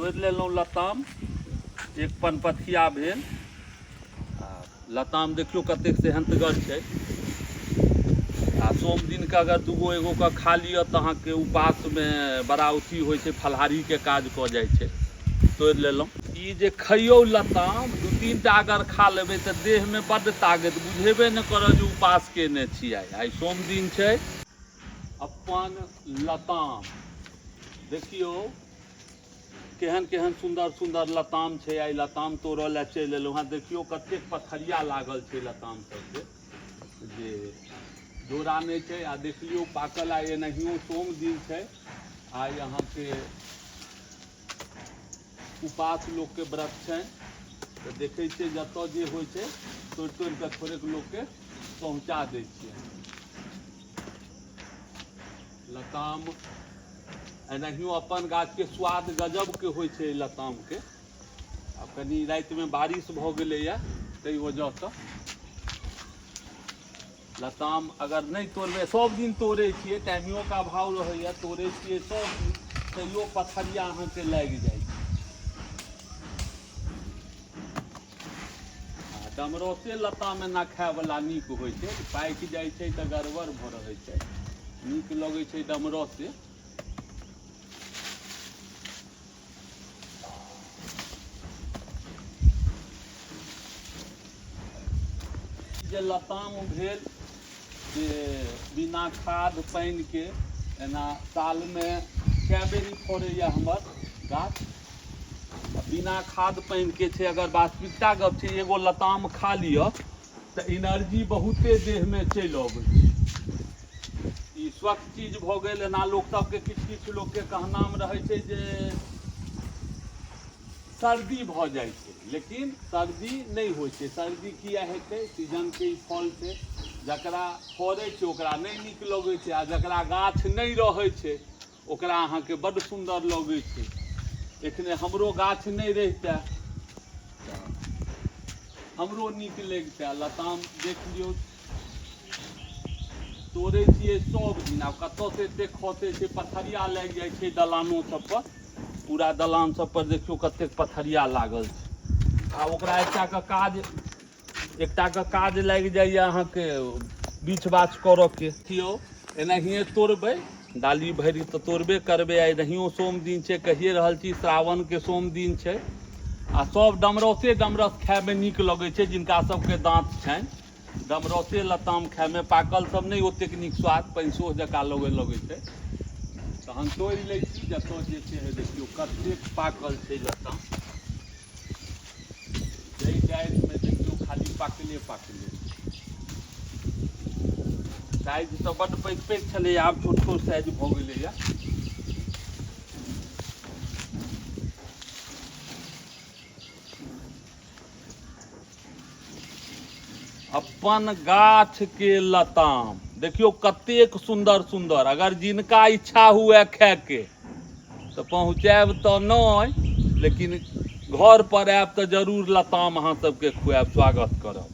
तोड़ि लेलहुँ लताम, एक पनपथिया भेल। आ लताम देखियौ कतेक सेहन्तगर छै। आ सोम दिनके अगर दूगो एगोके खा लिअ तऽ अहाँके उपासमे बड़ा अथी होइ छै, फलाहारीके काज कऽ जाइ छै। तोड़ि लेलहुँ। ई जे खइयौ लताम, दू तीन टा अगर खा लेबै तऽ देहमे बड्ड ताकत, बुझेबे नहि करत जे उपास केने छी। आइ आइ सोम दिन छै। अपन लताम देखियौ केहन केहन सुन्दर सुन्दर लताम छै। आइ लताम तोड़ऽ लए चलि एलहुँ हँ। देखियौ कतेक पथरिया लागल छै लताम सबके, जे जोड़ा नहि छै। आ देख लियौ पाकल। आइ एनाहियो सोम दिन छै, आइ अहाँके उपास लोकके व्रत छनि, तऽ देखै छियै जतऽ जे होइ छै तोड़ि तोड़ि कऽ थोड़ेक लोकके पहुँचा दै छियै। लताम एनाहियो अपन गाछके स्वाद गजबके होइ छै लतामके। आब कनि रातिमे बारिश भऽ गेलैए, ताहि वजहसँ लताम अगर नहि तोड़बै, सब दिन तोड़ै छियै, टाइमियोके अभाव रहैए, तोड़ै छियै सब दिन, तैयो पथरिया अहाँके लागि जाइ छै। आ डमरौसे लताम एना खायवला नीक होइ छै, पाकि जाइ छै तऽ गड़बड़ भऽ रहै छै। नीक लगै छै डमरौसे। जे लताम भेल जे बिना खाद पानिके एना सालमे कए बेरी फड़ैए हमर गाछ, बिना खाद पानिके छै। अगर वास्तविकता गप छै, एगो लताम खा लिअ तऽ एनर्जी बहुते देहमे चलि अबै छै। ई स्वच्छ चीज भऽ गेल। एना लोक सबके, किछु किछु लोकके कहनाम रहै छै जे सर्दी भऽ जाइ छै, लेकिन सर्दी नहि होइ छै। सर्दी किया हेतै? सीजनके ई फल छै। जकरा फड़ै छै ओकरा नहि नीक लगै छै, आ जकरा गाछ नहि रहै छै ओकरा अहाँके बड्ड सुन्दर लगै छै। एखने हमरो गाछ नहि रहितै तऽ हमरो नीक लगितै। लताम देख लियौ, तोड़ै छियै सब दिन। आब कतऽसँ एते खसै छै, पथरिया लागि जाइ छै दलानो सब पर। पूरा दलान सब पर देखियौ कतेक पथरिया लागल छै। आ ओकरा एकटा के काज लागि जाइए अहाँके बीछ बाछ करऽ के। देखियौ एनाहिए तोड़बै, डाली भरि तऽ तोड़बे करबै। आ एनाहियो सोम दिन छै, कहिए रहल छी, श्रावणके सोम दिन छै। आ सब डमरौसे डमरस खायमे नीक लगै छै। जिनका सबके दाँत छनि, डमरौसे लताम खायमे, पाकल सब नहि ओतेक नीक स्वाद, पैंसो जकाँ लगै लगै छै। तहन तोड़ि लै छी जतऽ जे छै। हे देखियौ कतेक पाकल छै लताम। जाहि डारिमे देखियौ खाली पाकले पाकले। साइज तऽ बड्ड पैघ पैघ छलै, आब छोट छोट साइज भऽ गेलैए। अपन गाछ के लताम देखियौ कतेक सुन्दर सुन्दर। अगर जिनका इच्छा हुए खायके तऽ पहुँचायब तऽ नहि, लेकिन घर पर आयब तऽ जरूर लताम अहाँ सबके खुआयब, स्वागत करब।